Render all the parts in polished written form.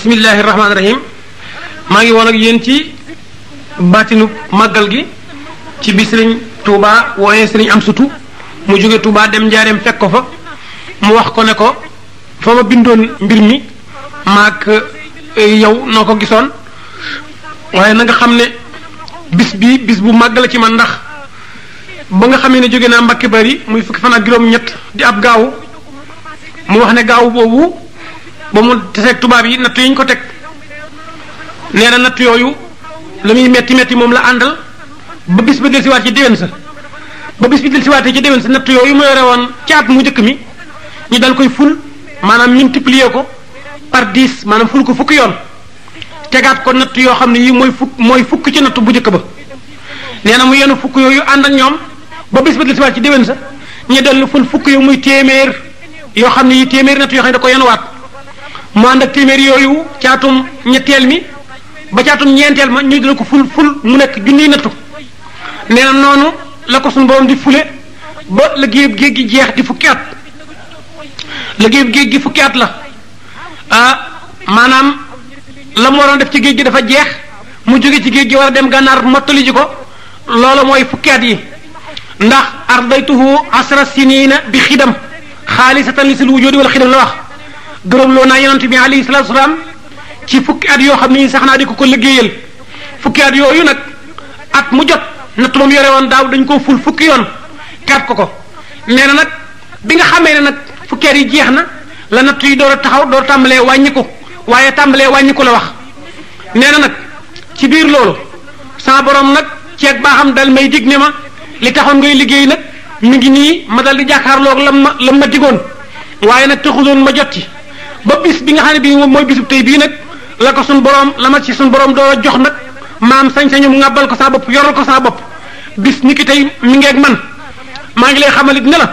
bismillahi rahmaani rahim maa ngi woon ak yéen ci baatinu màggal gi ci bi sëriñ Touba wooyee sëriñ Amsatu mu jóge Touba dem njaareem fekk ko fa mu wax ko ne ko fa ma bindoon mbir mi maak yow noo ko gisoon waaye na nga xam ne bis bu màgg la ci man ndax ba nga xamee ne jóge naa Mbàkke Bari muy fukki fan ak juróom-ñett di ab gaawu mu wax ne gaawu boobu ba mu teseeg tubaab yi natt yi ñu ko teg nee na natt yooyu la muy metti metti moom la àndal ba bis ba delsiwaat ci déwén sa ba bis bi delsiwaatee ci déwén sa natt yooyu mu yore woon ci at mu njëkk mi ñu dal koy ful maanaam multiplier ko par 10 maanaam ful ko fukki yoon tegaat ko natt yoo xam ne yi mooy fukk ci natt bu njëkk ba nee na mu yenu fukk yooyu ànd ak ñoom ba bis ba delsiwaat ci déwén sa ñu dellu ful fukk yooyu muy téeméer yoo xam ne yi téeméer natt yoo xam ne da ko yenuwaat mu ànd ak téeméer yooyu caatum ñetteel mi ba caatum ñeenteel ma ñu dina ko ful mu nekk junniy nattu nee na noonu la ko suñu borom di fule ba liggéeyub géej gi jeex di fukki at liggéeyub géej gi fukki at la maanaam la mu waroon def ci géej gi dafa jeex mu jóge ci géej gi war a dem gànnaar mottali ji ko loolu mooy fukki at yi ndax ardaytuhu asra sinina bi xidam xaalisatan li sil wujudi wala xidam la wax gërëm loo naa yonent bi alayhi salaatu wasalaam ci fukki at yoo xam ne sax naa di ko liggéeyal fukki at yooyu nag at mu jot natt moom yore woon daaw dañ koo ful fukki yoon kat ko nee na nag bi nga xamee ne nag fukki at yi jeex na la natt yi door a taxaw door tàmbalee wàññiku waaye tàmbalee wàññiku la wax nee na nag ci biir loolu sama borom nag ceeg baaxam dal may dig ne ma li taxoon ngay liggéey nag mi ngi nii ma dal di jàkkaarloog lam ma digoon waaye nag taxuloon ma jot ci ba bis bi nga xam ne bii moom mooy bisub tey bii nag la ko suñ borom la ma ci suñ borom doo jox nag maam sañ-sañu mu ŋàbbal ko saa bopp yoral ko saa bopp bis ni ki tey mi ngeeg man maa ngi lay xamalit ne la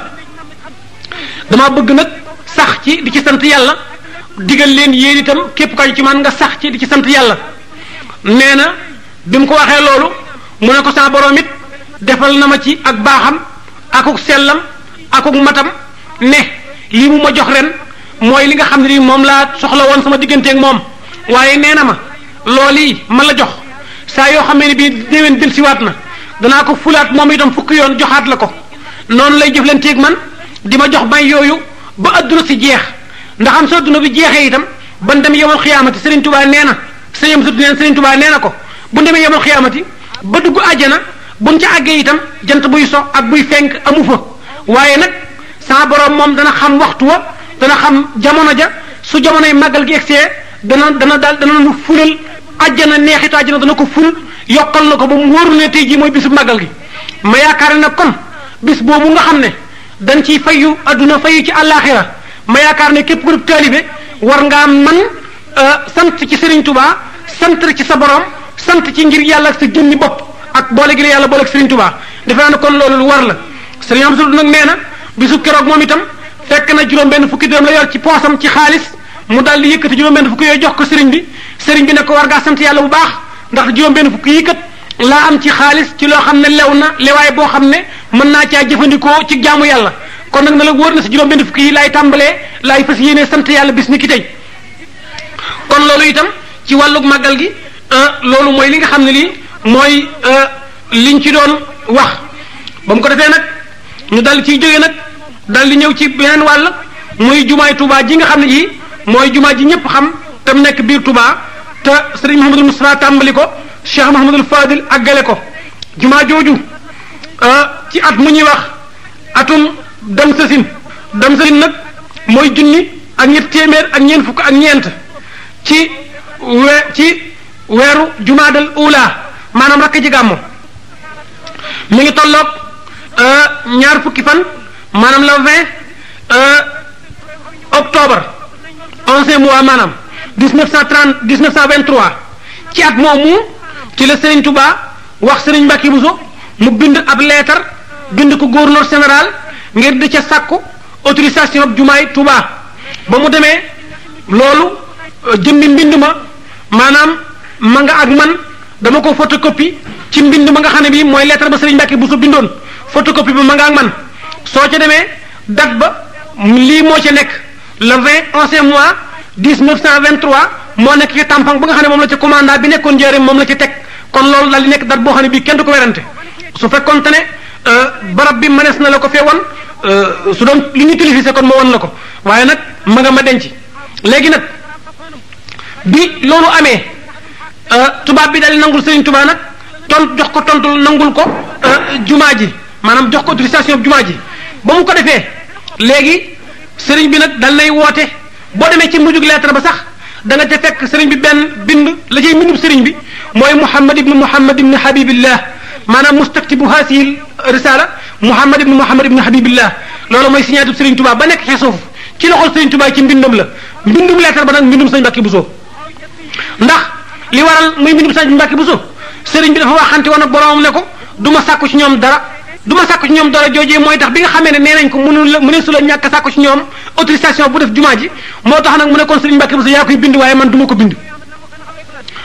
dama bëgg nag sax ci di ci sant yàlla digal leen yéen itam képp kañ ci man nga sax ci di ci sant yàlla nee na bi mu ko waxee loolu mu ne ko saa borom it defal na ma ci ak baaxam akuk sellam akuk matam ne lii mu ma jox ren mooy li nga xam ne nii moom laa soxla woon sama digganteeg moom waaye nee na ma loolu yi ma la jox saa yoo xam ne bii déwén delsiwaat na danaa ko fulaat moom itam fukki yoon joxaat la ko noonu lay jëflanteeg man di ma jox may yooyu ba adduna si jeex ndax am sa adduna bi jeexee itam ban dem yemul xiyaamati Serigne Touba nee na sëñam sut neen Serigne Touba nee na ko bu demee yemul xiyaamati ba dugg àjjana buñ ca àggee itam jant buy so ak buy fenk amu fa waaye nag sa borom moom dana xam waxtu wa dana xam jamono ja su jamonoy màggal gi egsee dana nu fulal àjjana neexitu àjjana dana ko ful yokkal na ko ba mu wóoru ne tey jii mooy bisu màggal gi ma yaakaar ne nag kon bis boobu nga xam ne dañ ciy fayu adduna fayu ci àllaaxira ma yaakaar ne képp ku taalibe war ngaa man sant ci Serigne Touba sant ci sa borom sant ci ngir yàlla ak sa jëmmi bopp ak boole gi la yàlla boole ak Serigne Touba defe naa ne kon loolu lu war la Serigne Amsatu nag nee na bisu keroog moom itam fekk na juróom-benn fukki dërëm la yor ci poosam ci xaalis mu daal di yëkkati juróom-benn fukki yooyu jox ko Serigne bi ne ko war ngaa sant yàlla bu baax ndax juróom-benn fukki yi kat laa am ci xaalis ci loo xam ne lew na lewaay boo xam ne mën naa caa jëfandikoo ci jaamu yàlla kon nag na la wóor na si juróom-benn fukki yi laay tàmbalee laay fas yéene sant yàlla bis ni ki tey kon loolu itam ci wàllug màggal gi loolu mooy li nga xam ne lii mooy liñ ci doon wax ba mu ko defee nag ñu dal ciy jógee nag dal di ñëw ci beneen wàll muy jumaay Touba ji nga xam ne ji mooy jumaa ji ñëpp xam te mu nekk biir Touba te Serigne Mouhamadul Moustapha tàmbali ko Cheikh Mouhamadul Fadil àggale ko jumaa jooju ci at mu ñuy wax atum damsasin nag mooy junni ak ñett téeméer ak ñeent fukk ak ñeent ci weeru jumaadal ula maanaam rakk ji gàmmo mi ngi tolloog ñaar fukki fan maanaam le 20 octobre 11e mois maanaam 1923 ci at moomu ci la Serigne Touba wax Serigne Mbacké Bousso mu bind ab leetar bind ko gouverneur général ngir di ca sàkku autorisation ab jumaay Touba ba mu demee loolu jëmmi mbind ma maanaam ma nga ak man dama ko photocopie ci mbind ma nga xam ne bii mooy leetar ba Serigne Mbacké Bousso bindoon photocopie ba ma nga ak man soo ca demee date ba lii moo ca nekk le 20 11e mois 1923 moo nekk ci tampon ba nga xam ne moom la ci commandant bi nekkoon njëriñ moom la ci teg kon loolu daal di nekk date boo xam ne bii kenn du ko werante su fekkoon te ne barab bi mënees na la ko fee wan su doon li ñu télévisé kon moo wan la ko waaye nag ma nga ma denc léegi nag bi loolu amee tubaab bi daal di nangul Serigne Touba nag jox ko tontul nangul ko jumaa ji maanaam jox ko autorisation jumaa ji ba mu ko defee léegi Serigne bi nag dal nay woote boo demee ci mujjug lettre ba sax da nga ca fekk Serigne bi benn bind la cay mbindub Serigne bi mooy Muhammad ibn Habibillah maanaam mustaktibu hasil risala Muhammad ibn Habibillah loolu mooy signature Serigne Touba ba nekk ci suuf ci loxol Serigne Touba ci mbindam la mbindum lettre ba nag mbindum Serigne Mbacké Bousso ndax li waral muy mbindum Serigne Mbacké Bousso Serigne bi dafa waxante woon ak boromam ne ko du ma sàkku ci ñoom dara joojee mooy tax bi nga xamee ne nee nañ ko mënu su la ñàkk a sàkku ci ñoom autorisation bu def jumaa ji moo tax nag mu ne kon Serigne Mbacké Bousso yaa koy bind waaye man du ma ko bind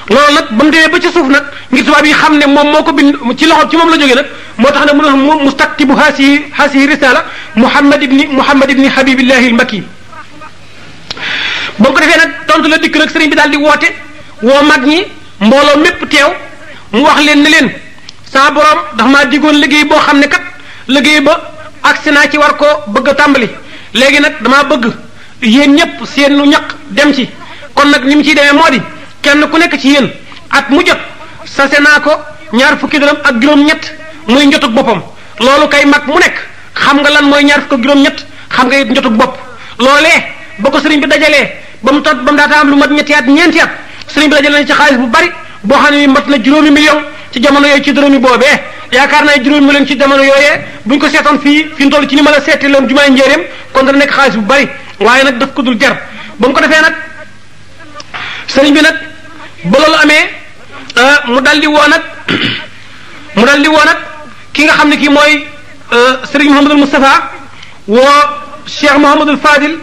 loolu nag ba mu demee ba ci suuf nag ngir tubaab yi xam ne moom moo ko bind ci loxo ci moom la jógee nag moo tax nag mu ne mustaktibu haasihi risala Muhammad ibni Habibillahi al-Makki boo ko defee nag tontu la dikk nag Serigne bi daal di woote woo mag ñi mbooloo mépp teew mu wax leen ne leen sa borom dafa maa digoon liggéey boo xam ne kat liggéey ba agsi naa ci war koo bëgg a tàmbali léegi nag damaa bëgg yéen ñëpp seen lu ñaq dem ci kon nag ni mu ciy demee moo di kenn ku nekk ci yéen at mu jot sase naa ko ñaar fukki dërëm ak juróom-ñett muy njotug boppam loolu kay mag mu nekk xam nga lan mooy ñaar fukk ak juróom-ñett xam nga it njotug bopp loolee ba ko sëriñ bi dajalee ba mu daata am lu mat ñetti at ñeenti at sëriñ bi dajale na ci xaalis bu bari boo xam ne mat na juróomi million ci jamono yooyu ci dërëmi boobee yaakaar naa juróomi million ci jamono yooyee buñ ko seetoon fii fi mu toll ci ni ma la seeti loon jumaay njéeréem kon dana nekk xaalis bu bari waaye nag daf ko dul jar ba mu ko defee nag sëriñ bi nag ba loolu amee mu dal di woo nag ki nga xam ne kii mooy sëriñ Mouhamadul Moustapha woo Cheikh Mouhamadul Fadil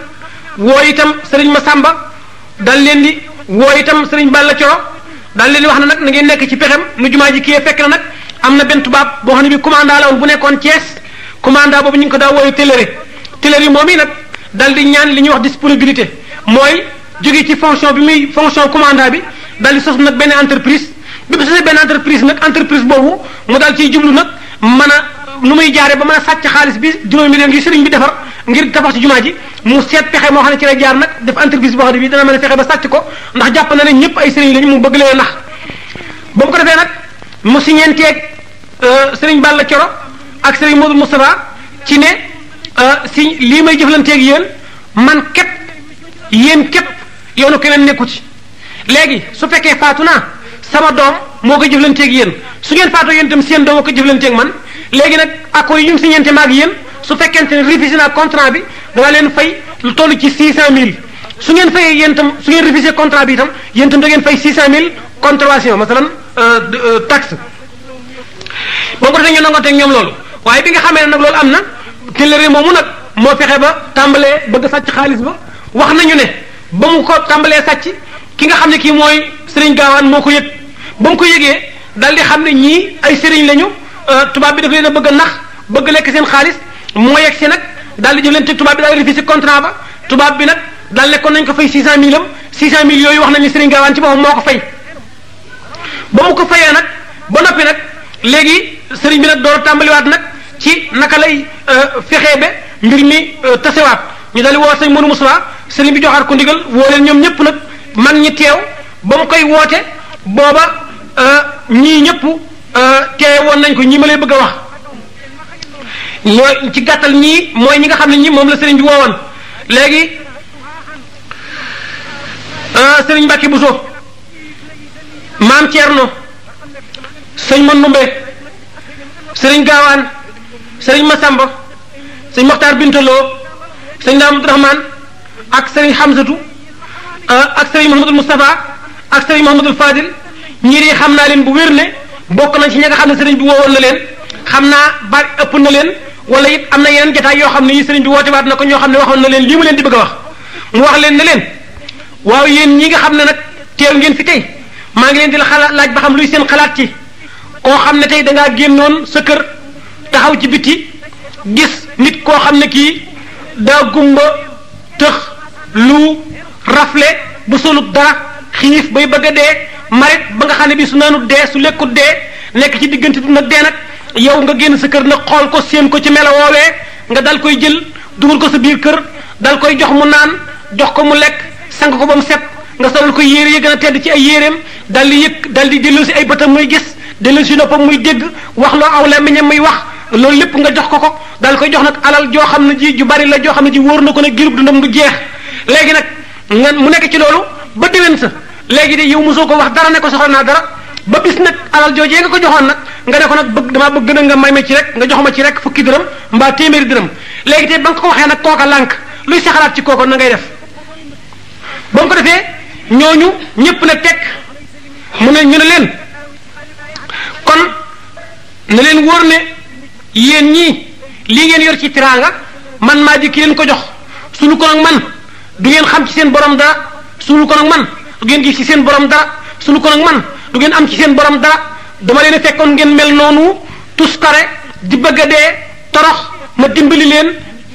woo itam sëriñ Massamba dal leen di woo itam sëriñ Balla Coro dal leen di wax na nag na ngeen nekk ci pexem nu jumaa ji kii fekk na nag am na benn tubaab boo xam ne bi commandant la woon bu nekkoon Thiès commandant boobu ñu ngi ko daa wooyu Téléri moom yi nag dal di ñaan li ñuy wax disponibilité mooy jóge ci fonction commandant bi dal di sos nag benn entreprise bi mu sosee benn entreprise nag entreprise boobu mu dal ciy jublu nag mën a nu muy jaaree ba mën a sàcc xaalis bi juróomi million yi sëriñ bi defar ngir tabax ci jumaa ji mu seet pexe moo xam ne ci la jaar nag def entreprise boo xam ne bi dana mën a fexe ba sàcc ko ndax jàpp na ne ñëpp ay sëriñ lañu mu bëgg leen nax ba mu ko defee nag mu siñeenteeg sëriñ Balla Coro ak sëriñ Modou Moustapha ci ne si lii may jëflanteeg yéen man képp yéen képp yoonu keneen nekku ci léegi su fekkee faatu naa sama doom moo ko jëflanteeg yéen su ngeen faatoo yéen itam seen doom moo ko jëflanteeg man léegi nag accords yi ñu siñeente maag yéen su fekkente ne refusé naa contrat bi dana leen fay lu toll ci 600000 su ngeen fayee yéen itam su ngeen refusé contrat bi itam yéen itam da ngeen fay 600000 contravention masalan taxe boo ko defee ñu nangoonteeg ñoom loolu waaye bi nga xamee ne nag loolu am na Téléri moomu nag moo fexe ba tàmbalee bëgg a sàcc xaalis ba wax nañu ne ba mu ko tàmbalee sàcc ki nga xam ne kii mooy Serigne Gaawaan moo ko yëg ba mu ko yëgee daal di xam ne ñii ay Serigne lañu tubaab bi daf leen a bëgg a nax bëgg lekk seen xaalis moo yegg si nag daal di jëflante tubaab bi daal di refusé contrat ba tubaab bi nag daal nekkoon nañ ko fay 600000 am 600000 yooyu wax nañ ne Serigne Gaawaan ci boppam moo ko fay ba mu ko fayee nag ba noppi nag léegi Serigne bi nag door tàmbaliwaat nag ci naka lay fexee ba mbir mi tasewaat ñu daal di woo sëñ Modou Moustapha Serigne bi joxaat ko ndigal woo leen ñoom ñëpp nag mag ñi teew ba mu koy woote booba ñii ñëpp teewe woon nañ ko ñi ma lay bëgg a wax ñoo ci gàttal ñii mooy ñi nga xam ne ñi moom la Serigne bi woowoon léegi Serigne Mbacké Bousso Maam Thierno sëñ Mandumbe Serigne Gaawaan Serigne Massamba sëñ Mokhtar Bintaloo sëñ Ndaam Abdourahmane ak Serigne Hamzatu ak Serigne Mouhamadul Moustapha ak Serigne Mouhamadul Fadil ñii di xam naa leen bu wér ne bokk nañ ci ñi nga xam ne Serigne bi woowoon na leen xam naa bari ëpp na leen wala it am na yeneen jotaay yoo xam ne yi Serigne bi woote waat na ko ñoo xam ne waxoon na leen lii mu leen di bëgg a wax mu wax leen ne leen waaw yéen ñi nga xam ne nag teew ngeen fi tey maa ngi leen di la xalaat laaj ba xam luy seen xalaat ci koo xam ne tey dangaa génnoon sa kër taxaw ci biti gis nit koo xam ne kii daa gumba tëx lu rafle bu solut dara xiif bay bëgg a dee marit ba nga xam ne bi su naanut dee su lekkut dee nekk ci diggante du nag dee nag yow nga génn sa kër nag xool ko séen ko ci melo woowee nga dal koy jël dugal ko sa biir kër dal koy jox mu naan jox ko mu lekk sang ko ba mu set nga solal ko yére yi gën a tedd ci ay yéreem dal di yëg dal di dellu si ay bëtam muy gis dellu si noppam muy dégg wax loo aw làmmiñam muy wax loolu lépp nga jox ko dal koy jox nag alal joo xam ne ji ju bari la joo xam ne ji wóor na ko nag girub dundam du jeex léegi nag nga mu nekk ci loolu ba déwén sa léegi de yow mosoo ko wax dara ne ko soxla naa dara ba bis nag alal joojee nga ko joxoon nag nga ne ko nag bëgg damaa bëgg na nga may ma ci rek nga jox ma ci rek fukki dërëm mbaa téeméeri dërëm léegi te ba nga ko waxee nag kooka lànk luy saxalaat ci kooka na ngay def ba nga ko defee ñooñu ñëpp nag teg mu ne ñu ne leen kon na leen wóor ne yéen ñii lii ngeen yor ci tiraanga man maa di ki leen ko jox suñu ko nag man du ngeen xam ci seen borom dara suñu ko nag man du ngeen gis ci seen borom dara suñu ko nag man du ngeen am ci seen borom dara dama leen a fekkoon ngeen mel noonu tuskare di bëgg a dee torox ma dimbali leen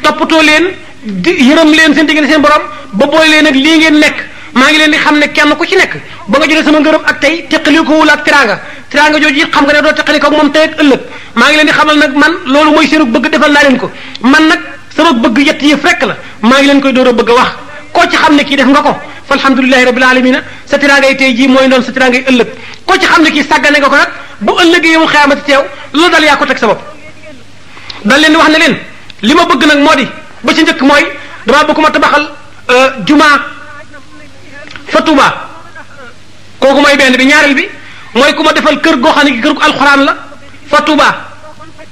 toppatoo leen di yërëm leen seen diggante seen borom ba boole leen ak lii ngeen nekk maa ngi leen di xam ne kenn ku ci nekk ba nga jëlee sama ngërëm ak tey teqali ko wul ak tiraanga jooju it xam nga ne doo teqali ko ak moom tey ak ëllëg maa ngi leen di xamal nag man loolu mooy seenu bëgg defal naa leen ko man nag sama bëgg yett yëf rek la maa ngi leen koy door a bëgg a wax koo ci xam ne kii def nga ko fa alhamdulilahi rabbil alamina sa tiraanga yi tey jii mooy doon sa tiraanga yi ëllëg koo ci xam ne kii sàggane nga ko nag bu ëllëgee yow xayaamati teew loolu dal yaa ko teg sa bopp dal leen di wax ne leen li ma bëgg nag moo di ba ci njëkk mooy damaa bëgg ma tabaxal jumaa fa Tuuba kooku mooy benn bi ñaareel bi mooy ku ma defal kër goo xam ne kër gu alxuraan la fa Tuuba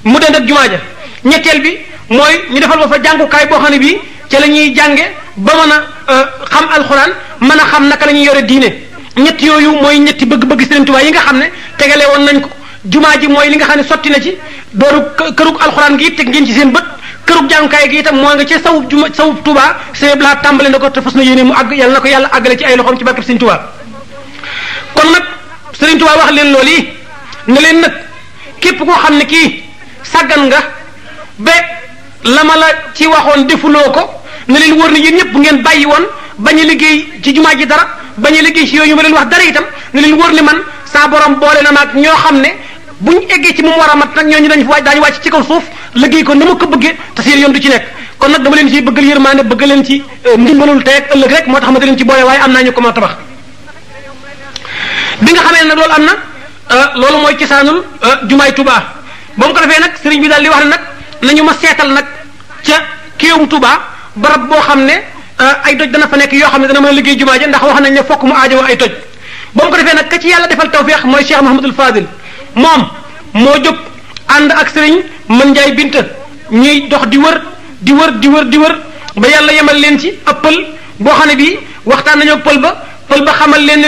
mu dend ak jumaa ja ñetteel bi mooy ñu defal ba fa jàngukaay boo xam ne bii ca la ñuy jànge ba mën a xam alxuraan mën a xam naka la ñuy yore diine ñett yooyu mooy ñetti bëgg-bëgg Sëriñ Tuuba yi nga xam ne tegale woon nañ ko jumaa ji mooy li nga xam ne sotti na ci dooru kërug alxuraan gi teg ngeen ci seen bët kërug jàngukaay gi itam moo nga ci sawub juma sawub Tuuba sëñ Bla tàmbale na ko te fas na yéene mu àgg yàlla na ko yàlla àggale ci ay loxoom ci barkeb Sëriñ Tuuba kon nag Sëriñ Tuuba wax leen loolu yi ne leen nag képp koo xam ne kii sàggan nga ba la ma la ci waxoon defuloo ko ne leen wóor ne yéen ñëpp bu ngeen bàyyi woon bañ a liggéey ci jumaa ji dara bañ a liggéey ci yooyu ma leen wax dara itam ne leen wóor ne man saa borom boole na maag ñoo xam ne buñ eggee ci moom war a mat nag ñooñu daañu wàcc ci kaw suuf liggéey ko ni ma ko bëggee te seen yoon du ci nekk kon nag dama leen ci bëggal yërmaande bëgg leen ci ndimbalul tey ak ëllëg rek moo tax ma da leen ci boole waaye am naa ñu ko ma tabax bi nga xamee nag loolu am na loolu mooy cosaanul jumaay Tuuba ba mu ko defee nag sëriñ bi daal di wax ne nag nañu ma seetal nag ca kéewum Tuuba barab boo xam ne ay doj dana fa nekk yoo xam ne dana mën a liggéey jumaa ja ndax wax nañ ne fokk mu aajowoo ay toj ba mu ko defee nag ka ci yàlla defal tawfeex mooy Cheikh Mahamadul Fadil moom moo jóg ànd ak sëriñ Mën Njaay Binta ñuy dox di wër ba yàlla yemal leen ci ab pël boo xam ne bii waxtaan nañoo pël ba xamal leen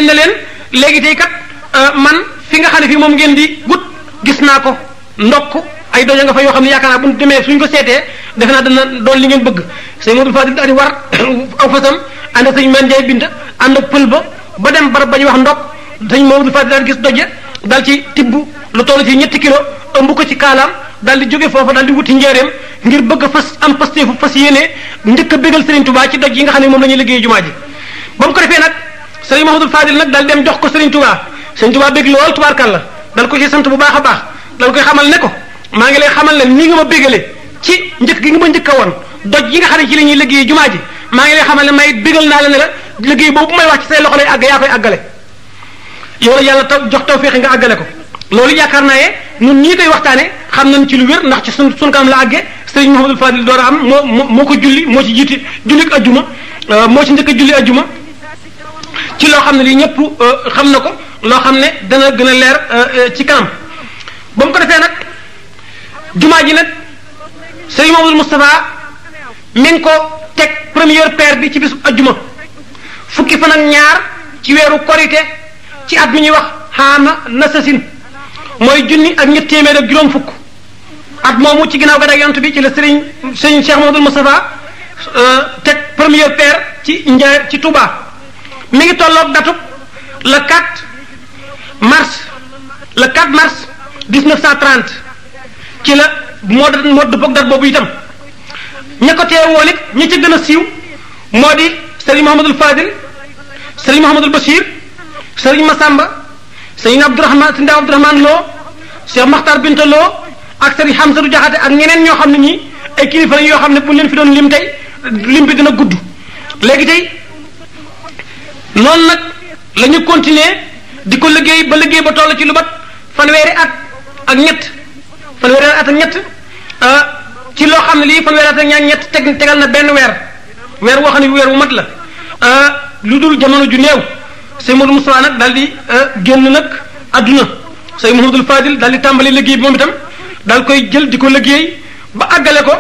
ne leen léegi tey kat man fi nga xam ne fii moom ngeen di wut gis naa ko ndokk ay doja nga fa yoo xam ne yaakaar naa bu ñu demee suñ ko seetee defe naa dana doon li ngeen bëgg sëñ Mamadou Fadil daal di war aw fasam ànd ak sëñ Mën Njaay Binta ànd ak pël ba dem barab ba ñuy wax ndokk sëñ Mamadou Fadil daal di gis doje daal ci tibb lu toll ci 7 kilo ëmb ko ci kaalaam daal di jóge foofa daal di wuti njéeréem ngir bëgg a am pasteefu fas yéene njëkk a bégal Sëriñ Tuubaa ci doj yi nga xam ne moom la ñuy liggéey jumaa ji ba mu ko defee nag sëriñ Mahamadou Fadil nag daal dem jox ko Sëriñ Tuubaa Sëriñ Tuubaa bég lool tubaarkàlla dal ko ci sant bu baax a baax dal koy xamal ne ko maa ngi lay xamal ne ni nga ma bégale ci njëkk gi nga ma njëkk a woon doj yi nga xam ne ci la ñuy liggéey jumaa ji maa ngi lay xamal ne may bégal naa la ne la liggéey boobu bu may wax ci say loxo lay àgg yaa koy àggale yow la yàlla jox tawfeex nga àggale ko loolu yaakaar naa ne ñun ñii koy waxtaane xam nañ ci lu wér ndax ci sun kanam la àggee sëriñ Mahamadou Fadil door a am moo ko julli moo ci jiiti julli ajjuma moo ci njëkk a julli ajjuma ci loo xam ne lii ñëpp xam na ko loo xam ne dana gën a leer ci kanam ba mu ko defee nag jumaa ji nag sëriñ Mahamadou Moustapha mi ngi ko teg première pierre bi ci bisu ajjuma fukki fan ak ñaar ci weeru korite ci at mi ñuy wax xaama nasasin mooy junni ak ñett téeméer ak juróom fukk at moomu ci ginnaaw gàddaay yonent bi ci la sëriñ Cheikh Mahamadou Moustapha teg première pierre ci ci Touba mi ngi tolloog datub le 4 mars 1930 ci la moo dëppoog dat boobu itam ña ko teewoon it ñi ca gën a siiw moo di sëriñ Mouhamadul Fadil sëriñ Mouhamadul Bachir sëriñ Massamba sëriñ Abdourahmane Lo Cheikh Makhtar Binta Lo ak sëriñ Hamsatu Jaxate ak ñeneen ñoo xam ne ñi ay kilifa yoo xam ne bu leen fi doon lim tey lim bi dina gudd. léegi tey noonu nag la ñu continuer di ko liggéey ba toll ci lu mat fanweeri at ak ñett ci loo xam ne lii fanweeri at ak ñett tegal na benn weer woo xam ne weer wu mat la lu dul jamono ju néew sëñ Modou Moustapha nag daal di génn nag adduna sëñ Mouhamadul Fadil daal di tàmbali liggéey bi moom itam daal koy jël di ko liggéey ba àggale ko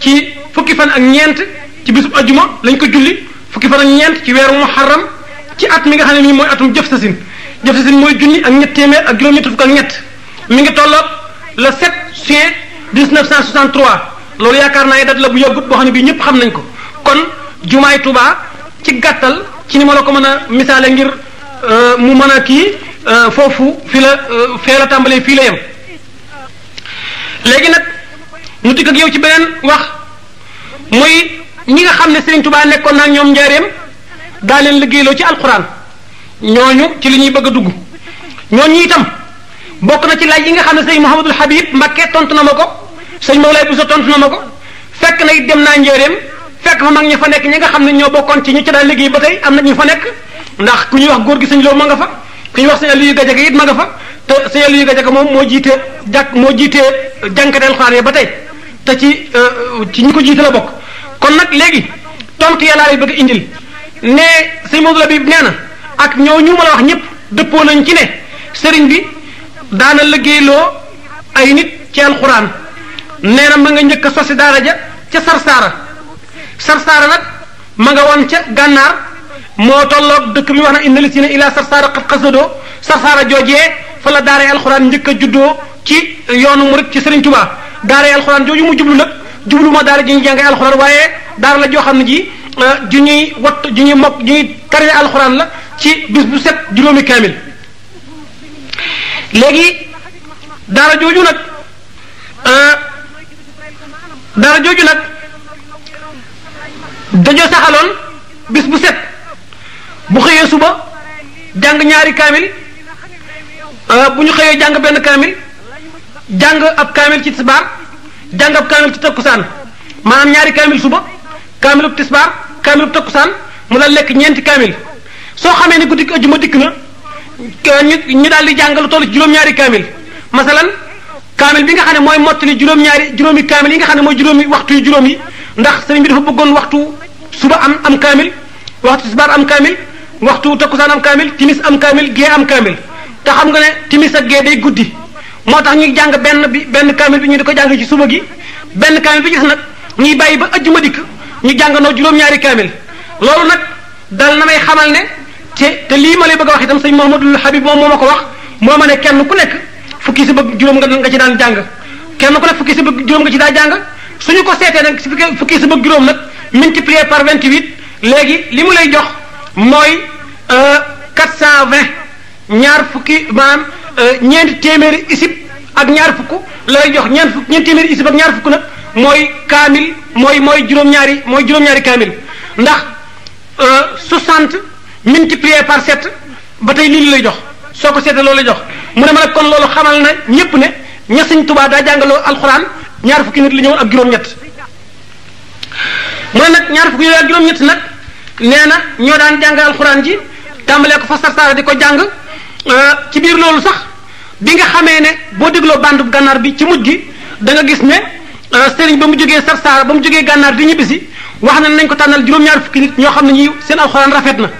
ci fukki fan ak ñeent ci bisub ajjuma lañ ko julli fukki fan ak ñeent ci weeru muharram ci at mi nga xam ne nii mooy atum jëf sasin mooy junni ak ñett téeméer ak juróom-ñett fukk ak ñett mi ngi tolloog le 7 juin 1963 loolu yaakaar naa ne date la bu yàggut boo xam ne bii ñëpp xam nañ ko kon jumaay Tuubaa ci gàttal ci ni ma la ko mën a misaale ngir mu mën a kii foofu fee la tàmbalee fii la yem léegi nag ñu dikk ak yow ci beneen wax muy ñi nga xam ne Serigne Touba nekkoon naa ñoom njaareem daa leen liggéeyloo ci alquran ñooñu ci li ñuy bëgg a dugg ñooñu itam bokk na ci laaj yi nga xam ne sëñ Mouhamadul Habib Mbacké tontu na ma ko sëñ Mawlay Bousso tontu na ma ko fekk na it dem naa njaareem fekk fa mag ñi fa nekk ñi nga xam ne ñoo bokkoon ci ñi ca daan liggéey ba tey am na ñu fa nekk ndax ku ñuy wax góor gi sëñ Lo ma nga fa ku ñuy wax sëñ Aliou Gadiaga it ma nga fa te sëñ Aliou Gadiaga moom moo jiite jànkate alxuraan ya ba tey te ci ñi ko jiite la bokk kon nag léegi tontu yàlla lay bëgg indil ne sëñ Maodo la bi nee na ak ñoo ñu ma la wax ñëpp dëppoo nañ ci ne sëriñ bi daana liggéeyloo ay nit ci alxuraan nee na ma nga njëkk a sosi daara ja ca Sarsaara nag ma nga woon ca gànnaar moo tolloog dëkk bi wax na inna lisina ila Sarsaara xat xasadoo Sarsaara joojee fa la daaray alxuraan njëkk a juddoo ci yoonu murid ci Sëriñ Tuubaa daaray alxuraan jooju mu jublu nag jublu ma daara ji ñuy jàngee alxuraan waaye daara la joo xam ne ji ju ñuy taree alxuraan la ci bis bu set juróomi kaamil léegi daara jooju nag dañoo saxaloon bis bu set bu xëyee suba jàng ñaari kaamil bu ñu xëyee jàng benn kaamil jàng ab kaamil ci tisbaar jàng ab kaamil ci takkusaan maanaam ñaari kaamil suba kaamilub tisbaar kaamilub takkusaan mu la lekk ñeenti kaamil soo xamee ne guddi ajuma dikk na ñu daal di jàng lu toll ci juróom-ñaari kaamil masalan kaamil bi nga xam ne mooy mottali juróomi kaamil yi nga xam ne mooy juróomi waxtu yu juróom yi ndax sëriñ bi dafa bëggoon waxtu suba am kaamil waxtu tisbaar am kaamil waxtu takkusaan am kaamil timis am kaamil gee am kaamil te xam nga ne timis ak gee day guddi moo tax ñuy jàng benn kaamil bi ñu di ko jàng ci suba gi benn kaamil bi gis nag ñuy bàyyi ba ajjuma dikk ñu jàngandoo juróom-ñaari kaamil loolu nag dal na may xamal ne te lii ma lay bëgg a wax itam sëñ Mouhamadul Habib moom moo ma ko wax moo ma ne kenn ku nekk fukki si bëgg juróom nga ci daan jàng kenn ku nekk fukki si bëgg juróom nga ci daa jàng suñu ko seetee nag fukki si bëgg juróom nag multiplié par 28 léegi li mu lay jox mooy 420 ñaar fukki maanaam ñeenti téeméeri isib ak ñaar fukk lay jox ñeenti téeméeri isib ak ñaar fukk nag mooy kaamil mooy juróom-ñaari kaamil ndax 60 multiplié par 7 ba tey lii lay jox soo ko seetee loolu lay jox mu ne ma nag kon loolu xamal na ñépp ne ña Sëñ Tuubaa daa jàngaloo alxuraan ñaar fukki nit la ñëwoon ak juróom-ñett mu ne nag ñaar fukki yooyu ak juróom-ñett nag nee na ñoo daan jàng alxuraan ji tàmbalee ko fa Sarsaara di ko jàng ci biir loolu sax bi nga xamee ne boo dégloo bandub gànnaar bi ci mujj gi da nga gis ne sëriñ ba mu jógee Sarsaara ba mu jógee gànnaar di ñibbisi wax na nañ ko tànnal juróom-ñaar fukki nit ñoo xam ne ñi seen alxuraan rafet na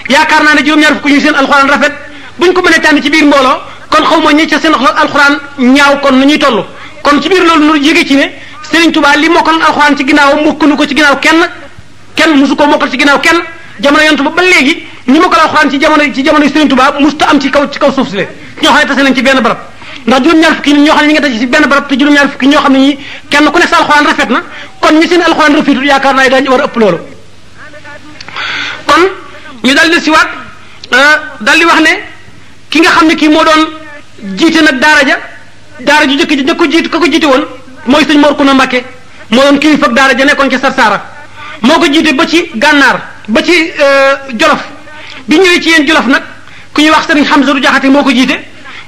yaakaar naa ne juróom-ñaar fukki ñu seen alxuraan rafet buñ ko mënee tànn ci biir mbooloo kon xaw ma ñi ca seen alxuraan ñaaw kon nu ñuy toll kon ci biir loolu nu yëge ci ne Serigne Touba li mokkal alxuraan ci ginnaaw mokkanu ko ci ginnaaw kenn musu ko mokkal ci ginnaaw kenn jamono yontu ba léegi ñi mokkal alxuraan ci jamono Serigne Touba musta am ci kaw suuf si le ñoo xam ne tase nañ ci benn barab ndax juróom-ñaar fukki nit ñoo xam ne ñi nga tase ci benn barab te juróom-ñaar fukki ñoo xam ne ñi kenn ku nekk sa alxuraan rafet na kon ñi seen alxuraan rafetul yaakaar naa dañu war a ëpp loolu kon ñu dal di siwaat dal di wax ne ki nga xam ne kii moo doon jiite nag daara ju jëkk ji ka ko jiite woon mooy sëñ Mor Kuna Mbakke moo doon kilifa ak daara ja nekkoon ca Sarsaara moo ko jiite ba ci gànnaar ba ci Jolof bi ñëwee ci yéen Jolof nag ku ñuy wax sëriñ Hamza du Jaxate moo ko jiite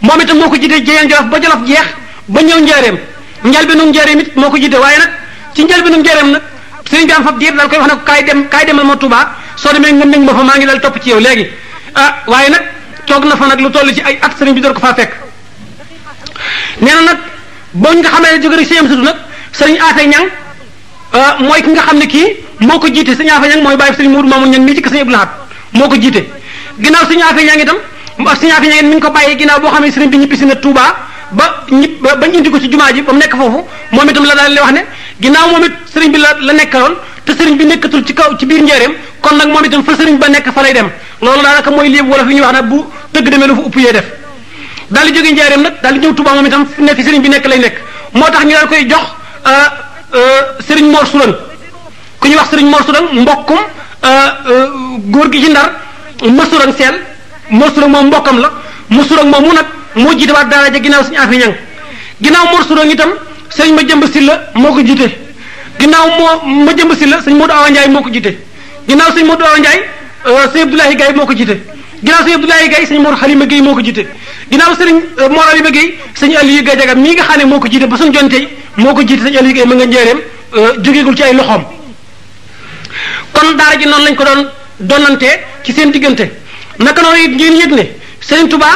moom itam moo ko jiite yéen Jolof ba Jolof jeex ba ñëw njaareem njëlbéenu njaareem it moo ko jiite waaye nag ci njëlbéenu njaareem nag sëriñ bi am fab diir daal koy wax ne ko kaay demal ma Touba soo demee nga nekk ma fa maa ngi dal topp ci yow léegi waaye nag toog na fa nag lu toll ci ay at sëriñ bi door ko faa fekk nee na nag boo nga xamee ne jóge rek sëñ am sutu nag sëriñ Afe Ñang mooy ki nga xam ne kii moo ko jiite sëñ Afe Ñang mooy bàyyi sëriñ Muudu Maamu Ñang mii ci kër sëñ Abdou Lahad moo ko jiite ginnaaw sëñ Afe Ñang itam sëñ Afe Ñang mi ngi ko bàyyee ginnaaw boo xam ne sëriñ bi ñibbisi na Touba bañ indi ko ci jumaa ji ba mu nekk foofu moom itam la daal di wax ne ginnaaw moom it sëriñ bi la nekkaloon te sëriñ bi nekkatul ci kaw ci biir njaareem kon nag moom itam fa sëriñ ba nekk fa lay dem loolu daanaka mooy léegi wolof yi ñuy wax nag bu tëgg demee lu fa upp yee def daal di jógee njaareem nag daal di ñëw Touba moom itam ne fi sëriñ bi nekk lay nekk moo tax ñu daal koy jox sëriñ Mor Sourang ku ñuy wax sëriñ Mor Sourang mbokkum góor gi ci Ndar ma Sourang seel Mor Sourang moom mbokkam la ma Sourang moom mu nag moo jiite waat daara ja ginnaaw suñu Afe Ñang ginnaaw Mor Sourang itam sëriñ ma jëmb Silla moo ko jiite ginnaaw ma jëmb Silla sëñ Modou Awa Ndiaye moo ko jiite ginnaaw sëñ Modou Awa Ndiaye sëñ Abdoulaye Gaye moo ko jiite ginnaaw sëñ Abdoulaye Gaye sëñ Mor Halima Gueye moo ko jiite ginnaaw sëriñ Mor Halima Gueye sëñ Aliou Gaye Jaga mii nga xam ne moo ko jiite ba suñu jontey moo ko jiite sëñ Aliou Gaye ma nga njëreem jógeegul ci ay loxoom kon daara ji noonu lañ ko doon donnantee ci seen diggante naka noonu it ngeen yëg ne Sëriñ Touba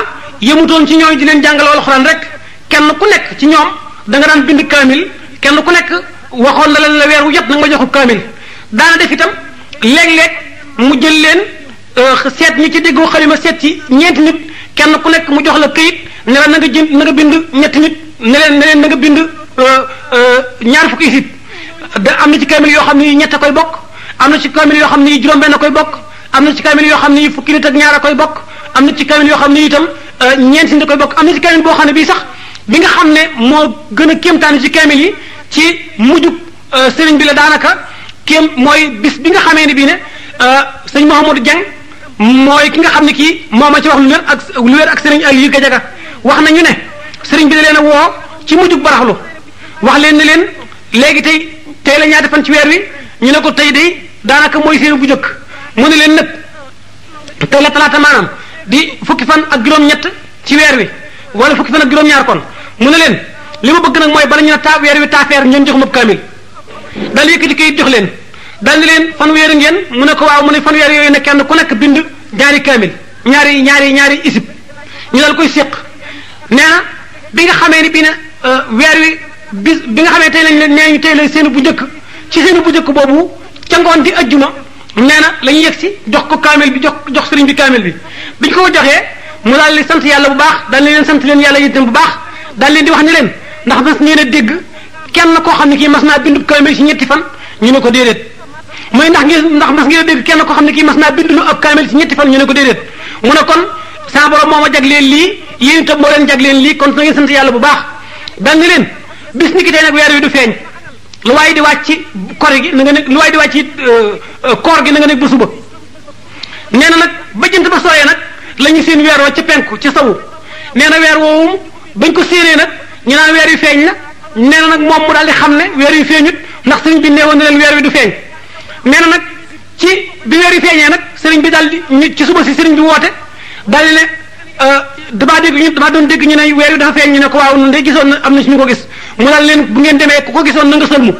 yëmutoon ci ñooñu di leen jàngal alxuraan rek kenn ku nekk ci ñoom da nga daan bind kaamil kenn ku nekk waxoon na leen la weer wu jot na nga ma joxub kaamil daana def itam léeg-léeg mu jël leen seet ñi ci déggoo xalima seet ci ñeenti nit kenn ku nekk mu jox la këyit ne la na nga bind ñetti nit ne leen na nga bind ñaar fukki isib da am na ci kaamil yoo xam ne ñett a koy bokk am na ci kaamil yoo xam ne juróom-benn a koy bokk am na ci kaamil yoo xam ne fukki nit ak ñaar a koy bokk am na ci kaamil yoo xam ne itam ñeenti nit a koy bokk am na ci kaamil boo xam ne bii sax bi nga xam ne moo gën a kéemtaani ci kaamil yi ci mujjug sëriñ bi la daanaka mooy bis bi nga xamee ne bii ne sëñ Mouhamadou Dieng mooy ki nga xam ne kii moo ma ci wax lu wér ak sëriñ Aliou Gajaga wax nañu ne sëriñ bi da leen a woo ci mujjug baraxlu wax leen ne leen léegi tey la ñaata fan ci weer wi ñu ne ko tey de daanaka mooy seen bu njëkk mu ne leen nag tey la talaata maanaam di fukki fan ak juróom-ñett ci weer wi wala fukki fan ak juróom-ñaar kon mu ne leen li ma bëgg nag mooy bala ñu ne weer wi taafeer ngeen jox ma kaamil daal yëkkati kayit jox leen daal ni leen fan weer ngeen mu ne ko waaw mu ne fan weer yooyu ne kenn ku nekk bind ñaari kaamil ñaari isib ñu daal koy séq nee na bi nga xamee ni bii ne weer wi bi nga xamee tey lañ leen nee ñu tey la seen bu njëkk ci seen bu njëkk boobu ca ngoon di ajjuma nee na la ñuy yegg si jox ko kaamil bi jox sëriñ bi kaamil bi biñ ko joxee mu daal di sant yàlla bu baax daal di leen sant leen yàlla itam bu baax daal leen di wax ni leen ndax mas ngeen a dégg kenn koo xam ne kii mas naa bindu kaamil ci ñetti fan ñu ne ko déedéet mooy ndax mas ngeen a dégg kenn koo xam ne kii mas naa bindu ab kaamil ci ñetti fan ñu ne ko déedéet mu ne kon sa borom moo ma jagleel lii yéen itam moo leen jagleel lii kon na ngeen sant yàlla bu baax daal ni leen bis ni ki tey nag weer wi du feeñ lu waaye di wàcc ci kor gi na nga nekk lu waaye di wàcc ci koor gi na nga nekk ba suba nee na nag ba jant ba sooyee nag la ñu seen weer wa ca penku ca sawu nee na weer woowu bañ ko séenee nag ñu naan weer wi feeñ na nee na nag moom mu daal di xam ne weer wi feeñut ndax sëriñ bi neewoon na leen weer wi du feeñ nee na nag ci bi weer wi feeñee nag sëriñ bi daal di ci suba si sëriñ bi woote daal di ne damaa doon dégg ñu ne weer wi dafa feeñ ñu ne ko waaw noonu day gisoon na am na si ñu ko gis mu daal leen bu ngeen demee ku ko gisoon na nga sëlmu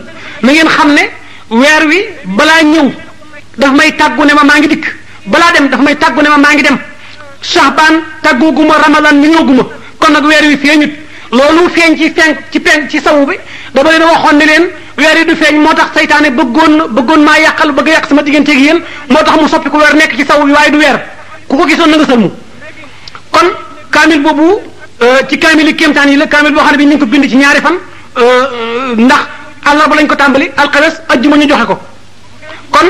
na ngeen xam ne weer wi balaa ñëw daf may tàggu ne ma maa ngi dikk balaa dem daf may tàggu ne ma maa ngi dem Shahbaan tàggooguma Ramadan mi ñëwguma kon nag weer wi feeñut loolu feeñ ci sawu bi dama leen waxoon ne leen weer yi du feeñ moo tax saytaane bëggoon maa yàqal bëgg a yàq sama digganteeg yéen moo tax mu soppi ko weer nekk ci sawu bi waaye du weer ku ko gisoon na nga sëlmu kon kaamil boobu ci kaamil yi kéemtaan yi la kaamil boo xam ne bi ñu ngi ko bind ci ñaari fan ndax àllarba lañ ko tàmbali alxames ajjuma ñu joxe ko kon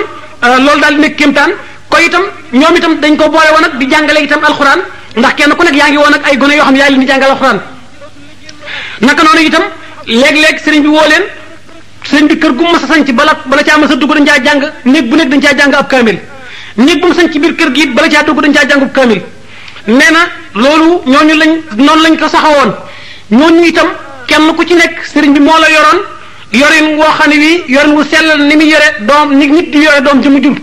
loolu daal di nekk kéemtaan ko itam ñoom itam dañ ko boole woon ak di jàngale itam alxuraan ndax kenn ku nekk yaa ngi woon ak ay gone yoo xam ne yaa ngi leen di jàngal alxuraan naka noonu itam léeg-léeg sëriñ bi woo leen sëriñ bi kër gu mu mas a sanc bala caa mas a dugg dañ caa jàng néeg bu nekk dañ caa jàng ab kaamil néeg bu mu sanc ci biir kër gi it bala caa dugg dañ caa jàng ab kaamil nee na loolu noonu lañ ko saxawoon ñooñu itam kenn ku ci nekk sëriñ bi moo la yoroon yorin woo xam ne wi yorin wu sell ni mu yore doom nit di yore doom ji mu jur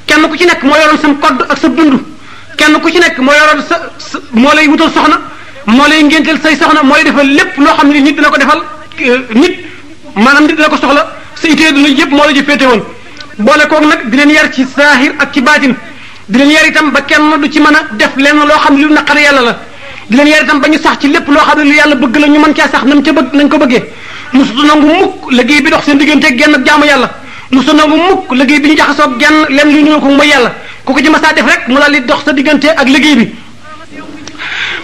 kenn ku ci nekk moo yoroon sam kodd ak sa dund kenn ku ci nekk moo yoroon sa moo lay wutal soxna moo lay ngénteel say soxna moo lay defal lépp loo xam ne nit dina ko defal nit maanaam nit dina ko soxla sa itee duna yëpp moo la ji féete woon boole koog nag di leen yar ci saahir ak ci baatin di leen yar itam ba kenn du ci mën a def lenn loo xam ne lu naqari yàlla la di leen yar itam ba ñu sax ci lépp loo xam ne lu yàlla bëgg la ñu mën caa sax nam ca bëgg nañ ko bëggee musutu nangu mukk liggéey bi dox seen diggante genn jaamu yàlla musutu nangu mukk liggéey bi ñu jaxasoo genn lenn lu ñu ko mooy yàlla ku ko ci masaa def rek mu daal di dox sa diggante ak liggéey bi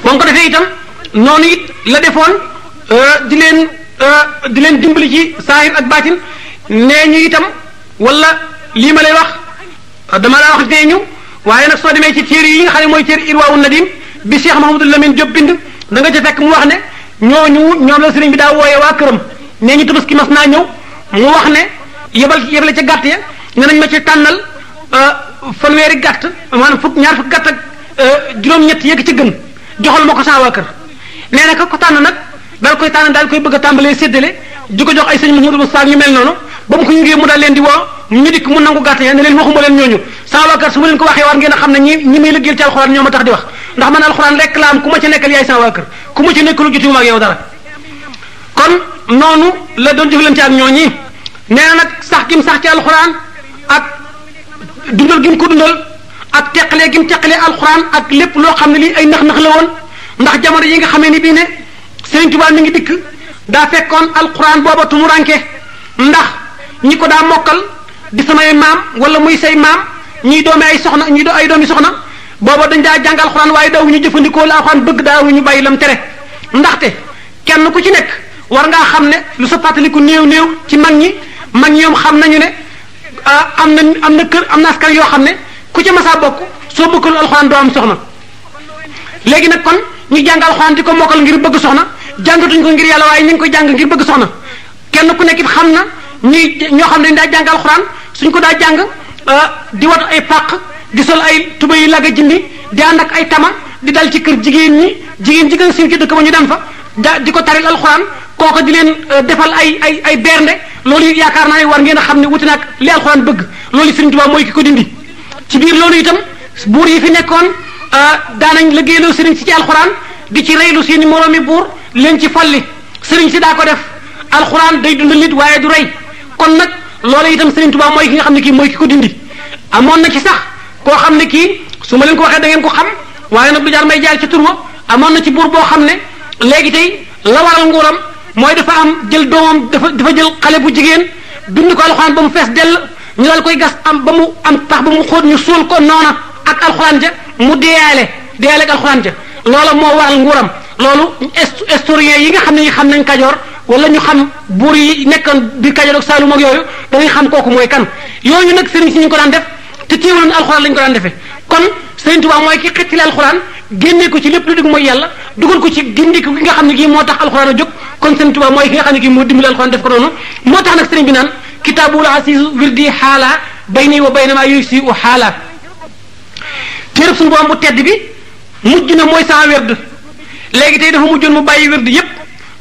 ba nga ko defee itam noonu it la defoon di leen dimbali ci saahir ak baatin nee ñu itam wala lii ma lay wax dama laa wax nee ñu waaye nag soo demee ci téere yi nga xam ne mooy téere Irwaawu Nadim bi Cheikh Mahamadou Lamine Diop bind da nga ca fekk mu wax ne ñoom la sëriñ bi daa wooyee waa këram nee ñu tabaski mas naa ñëw mu wax ne yebale ca gàtt ya ne nañ ma ci tànnal fanweeri gàtt maanaam ñaar fukk gàtt ak juróom-ñett yegg ci gën joxal ma ko saa waa kër nee na ko tànn nag daal koy tànn daal koy bëgg a tàmbalee séddale di ko jox ay sëñ Mouhamadou Moussa ñu mel noonu ba mu ko yëgee mu daal leen di woo ñu dikk mu nangu gàtt ya ne leen waxuma leen ñooñu saa waa kër su ma leen ko waxee war ngeen a xam ne ñi may liggéeyal ci alxuraan ñoo ma tax di wax ndax man alxuraan rek la am ku ma ci nekkal yaay saa waa kër ku ma ci nekkalu jotiwuma ak yow dara kon noonu la doon jëflante ak ñooñi nee na nag sax gim sax ci alxuraan ak dundal gim ko dundal ak teqalee gim teqalee alxuraan ak lépp loo xam ne lii ay nax-nax la woon ndax jamono yi nga xamee ni bii ne Sëriñ Tuubaa mi ngi dikk daa fekkoon alxuraan booba tumuranke ndax ñi ko daa mokkal di samay maam wala muy say maam ñiy doome ay soxna ñi do ay doomi soxna booba dañ daa jàng alxuraan waaye daawu ñu jëfandikoo la alxuraan bëgg daawu ñu bàyyi lam tere ndaxte kenn ku ci nekk war ngaa xam ne lu sa fàttaliku néew ci mag ñi ñoom xam nañu ne am na kër am na askan yoo xam ne ku ci masaa bokk soo bëggalu alxuraan doo am soxna léegi nag kon ñu jàng alxuraan di ko mokkal ngir bëgg soxna jàngatuñ ko ngir yàlla waaye ñu ngi koy jàng ngir bëgg soxna kenn ku nekk it xam na ñoo xam ne daa jàng alxuraan suñ ko daa jàng di wat ay pàq di sol ay tuba yi lagga jindi di ànd ak ay tama di dal ci kër jigéen ji gën a siiw ci dëkk ba ñu dem fa di ko taril alxuraan kooku di leen defal ay bernde loolu yaakaar naa ne war ngeen a xam ne wuti naag li alxuraan bëgg loolu Sëriñ Tuubaa mooy ki ko dindi ci biir loolu itam buur yi fi nekkoon daanañ liggéeyloo sëriñ si ci alxuraan di ci reylu seeni moroomi buur leen ci folli sëriñ si daa ko def alxuraan day dundal nit waaye du rey kon nag loolu itam Sëriñ Tuubaa mooy ki nga xam ne kii mooy ki ko dindi amoon na ci sax koo xam ne kii su ma leen ko waxee da ngeen ko xam waaye nag du jaar may jaar ci tur wa amoon na ci buur boo xam ne léegi tey la waral nguuram mooy dafa am jël doomam dafa jël xale bu jigéen bind ko alxuraan ba mu fees dell ñu daal koy gas am ba mu am tax ba mu xóot ñu suul ko noona ak alxuraan ja mu deeyaale ak alxuraan ja loola moo waral nguuram loolu historien yi nga xam ne yi xam nañ Kajoor wala ñu xam buur yi nekkoon biir Kajoor ak Saalum ak yooyu dañuy xam kooku mooy kan yooyu nag sëriñ si ñu ko daan def te téewaloon alxuraan lañu ko daan defee kon Sëriñ Tuubaa mooy ki xettile alxuraan génne ko ci lépp lu dëgg mooy yàlla dugal ko ci gindiku gi nga xam ne kii moo tax alxuraan a jóg kon Sëriñ Tuubaa mooy ki nga xam ne kii moo dimbali alxuraan def ko noonu moo tax nag sëriñ bi naan kitaabul aziz wirdi xaala bayni wa bayna maa yusi u xaala téereb suñu borom bu tedd bi mujj na mooy sama werd léegi tey dafa mujjoon mu bàyyi werd yépp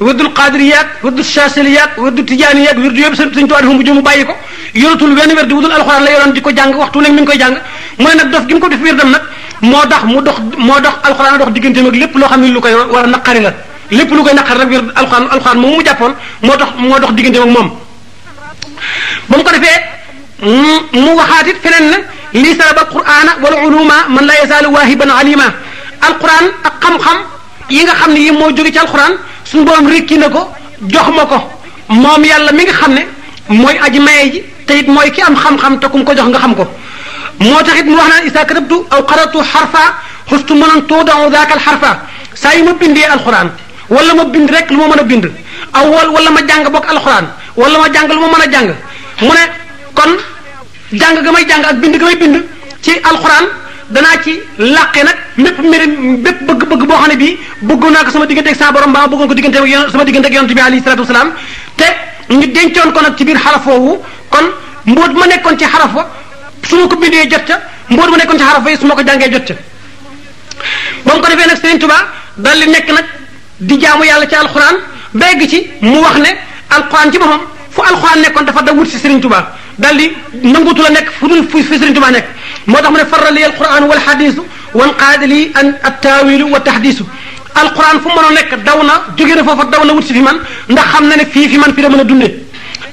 werdul qaadiriyaat werdul chaasiliyaat werdul tijaaniyaat werd yëpp Sëriñ Tuubaa dafa mujjoon mu bàyyi ko yoratul wenn werd wudul alxuraan la yoroon di ko jàng waxtu nekk mi ngi koy jàng mu ne nag dof gi mu ko def werdam nag moo dox alxuraan a dox digganteem ak lépp loo xam ne lu koy war a naqari la lépp lu koy naqari rek werd alxuraan moom mu jàppoon moo dox digganteem ak moom ba mu ko defee mu waxaat it feneen na lii saraba alqurana wal uluma man la yazaalu waahiban alima alquran ak xam-xam yi nga xam ne yi moo jóge ci alquran suñu borom rékki na ko jox ma ko moom yàlla mi nga xam ne mooy aji maye ji te it mooy ki am xam-xam te kum ko jox nga xam ko moo tax it mu wax naan isa katabtu aw qaratu xarfa xustu mënoon tuudau daaka al xarfa saa yu ma bindee alquran wala ma bind rek lu ma mën a bind aw wala ma jàng bokk alquran wala ma jàng lu ma mën a jàng mu ne kon jàng ga may jàng ak bind ga may bind ci alxuraan danaa ci làqe nag bépp bëgg-bëgg boo xam ne bii bëggoon naa ko sama diggante ak sa borom ba ma bëggoon ko diggante ak sama diggante ak yonent bi alayhi salaatu wasalaam te ñu dencoon ko nag ci biir xaraf woowu kon mbóot ma nekkoon ci xaraf wa su ma ko bindee jot ca mbóot ma nekkoon ci xaraf wa yi su ma ko jàngee jot ca ba mu ko defee nag Sëriñ Tuubaa dal di nekk nag di jaamu yàlla ci alxuraan begg ci mu wax ne alxuraan ci boppam fu alxuraan nekkoon dafa da wut si Sëriñ Tuubaa dal di nangutu la nekk fu dul fi Sëriñ Tuubaa nekk moo tax mu ne farra li alquran wal xadisu wan qaada li an attaawilu wa tahdisu alquran fu mu mën a nekk daw na jóge na foofa daw na wut si fi man ndax xam na ne fii fi man fi la mën a dundee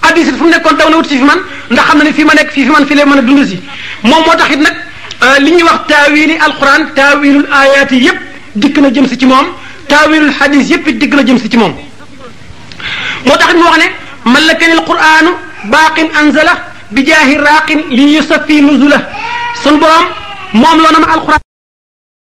hadis it fu mu nekkoon daw na wut si fi man ndax xam na ne fii ma nekk fii fi man fi la mën a dund si moom moo tax it nag li ñuy wax taawili alquran taawilul ayaat yi yëpp dikk na jëm si ci moom taawilul hadis yëpp it dikk na jëm si ci moom moo tax it mu wax ne malakani alquranu baaqin anzala bi jaahi raaqin li yusafi nuzula sun borom moom loo na ma alquran